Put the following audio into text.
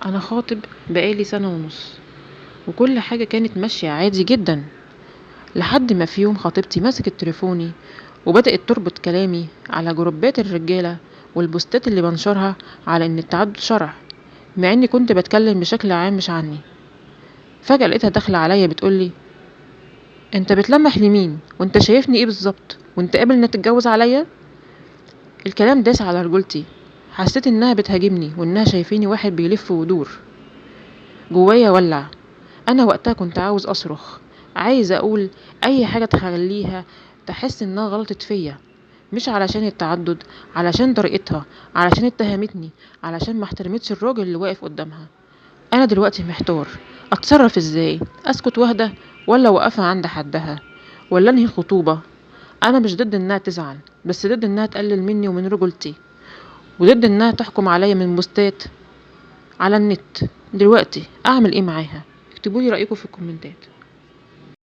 أنا خاطب بقالي 1.5 سنة، وكل حاجة كانت ماشية عادي جدا، لحد ما في يوم خطيبتي مسكت تليفوني وبدأت تربط كلامي على جروبات الرجالة والبوستات اللي بنشرها على ان التعدد شرع، مع اني كنت بتكلم بشكل عام مش عني. فجأة لقيتها داخلة عليا بتقولي انت بتلمح لمين؟ وانت شايفني ايه بالظبط؟ وانت قابل انك تتجوز عليا؟ الكلام داس على رجولتي، حسيت انها بتهاجمني وانها شايفيني واحد بيلف ودور. جوايا ولع. انا وقتها كنت عاوز اصرخ، عايز اقول اي حاجة تخليها تحس انها غلطت فيا، مش علشان التعدد، علشان طريقتها، علشان اتهمتني، علشان ما احترمتش الراجل اللي واقف قدامها. انا دلوقتي محتار اتصرف ازاي، اسكت واهدى ولا اوقفها عند حدها ولا انهي الخطوبة؟ انا مش ضد انها تزعل، بس ضد انها تقلل مني ومن رجولتي، وضد انها تحكم عليا من بوستات على النت. دلوقتي اعمل ايه معاها؟ اكتبولي رأيكم في الكومنتات.